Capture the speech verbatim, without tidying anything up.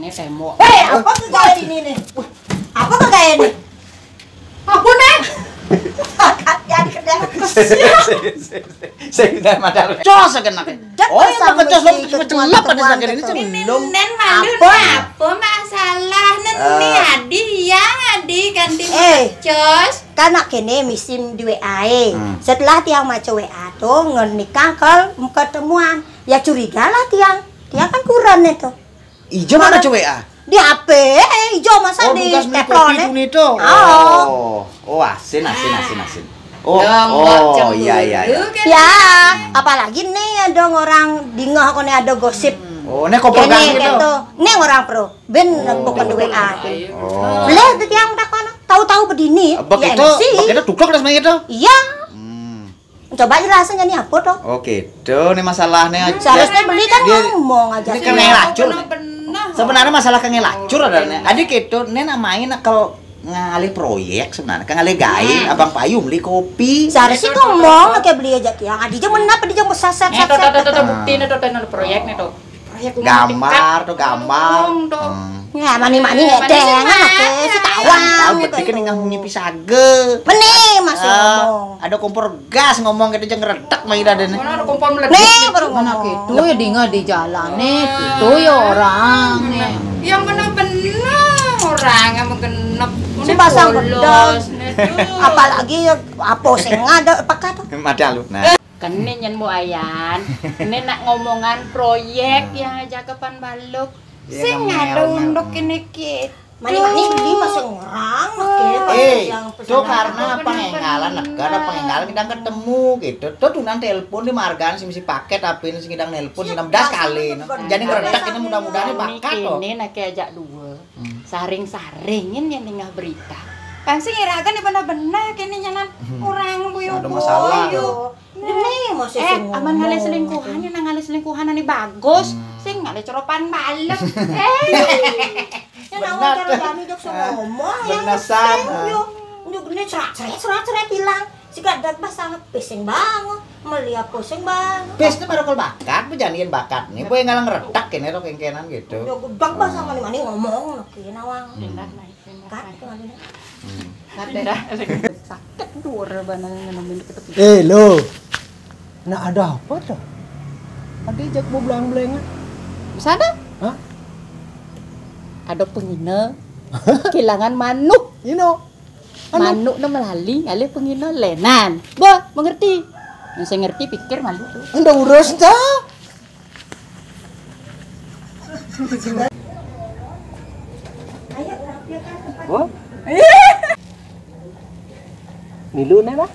Ini tembok. Hei, apa kegaya ini nih? Apa kegaya ini? Apa nih? Kasihan kerja. Saya tidak madal. Cos akan nak. Oh, yang sama pecos lo si ketua celap pada temuan sakit ini itu. Ini celum. Nen malu apa? Apa masalah nen? Eh. Nih Adi, ya Adi ganti eh, pecos. Kan nak kene misim di W A e. Hmm. Setelah tiang maca W A tuh ngenikah ke pertemuan. Ya curiga lah tiang. Tiang kan kurang itu. Ijo mana cewek ah? Di H P, eh, ijo masa oh, di teflon eh. Itu nih tuh. Oh. Oh, oh asin asin asin asin. Oh, oh iya iya iya. Ya, apalagi nih ada orang dingeh kok nih ada gosip. Oh, ini kompor gang gitu. Nih orang pro. Ben bukan di W A. Oh. Boleh itu yang tak mana? Tahu-tahu bedini. Begitu, begitu tukluk dah semuanya gitu. Iya. Hmm. Coba jelasin nih apa tuh? Oke, tuh nih masalahnya. Seharusnya beli kan ngomong aja. Ini kan ngelacur. Sebenarnya masalah kan ngelacur ada nih. Adik itu nih namanya kalau ngalih proyek sebenarnya kan ngalih gawe abang payu beli kopi. Seharusnya ngomong kayak beli aja tiang. Adi aja menapa di jam besar set set set. Bukti nih tuh proyek nih tuh. Proyek gambar tuh gambar. Ya mani-mani ngedeng anak si tawang gitu. Tahu betik kan nggak ngipi sage. Meni masih ngomong. Ada kompor gas ngomong gitu aja ngeredak mah ida deh. Mana ada kompor meledak. Nih baru ngomong. Itu ya dinga di jalan nih. Itu ya orang nih. Yang benar-benar orang yang menggenep. Si pasang pedang. Apalagi ya apa sing ada pakat. Mati lu. Nah. Kene nyen Mbok Ayan, kene nak ngomongan proyek yang aja kepan baluk. Sing ada unduk kene kit. Mani-mani beli masih ngorang, eh, itu karena pengenggalan negara pengenggalan kita ketemu gitu. Tuh tunan telepon di margaan sing mesti paket H P ini sing kita nelpon enam belas kali. Jadi ngeredak ini mudah-mudahan ini bakat tuh. Ini nak ajak dua. Saring-saringin yang dengar berita. Pasti iragan di benar-benar kene nyanan orang buyu-buyu. Ada masalah. Ini masih eh, aman ngalih selingkuhan, ya nang ngalih selingkuhan ini bagus. Sing ngalih ceropan malam. Eh. Ya nawang cara jami jok ngomong ya. Benar san. Yo, njuk ini cerak cerak cerak cerak hilang. Siga dak basang pusing bang. Meli apa pusing bang. Pes ini baru kol bakat, bejanian bakat nih. Boy ngalang retak ini rok kengkenan gitu. Yo gudak basang mani-mani ngomong lagi nawang. Kat itu lagi. Kat dah. Sakit dua rebana nemuin ke tepi. Eh lo. Nah ada apa dah? Ada jak mau belang-belengan. Bisa ada? Hah? Ada pengina kehilangan manuk. You know. Manuk na melali ngalih pengina lenan. Bah, mengerti. Yang saya ngerti pikir malu tuh. Anda urus dah. Oh? Milu nih lah.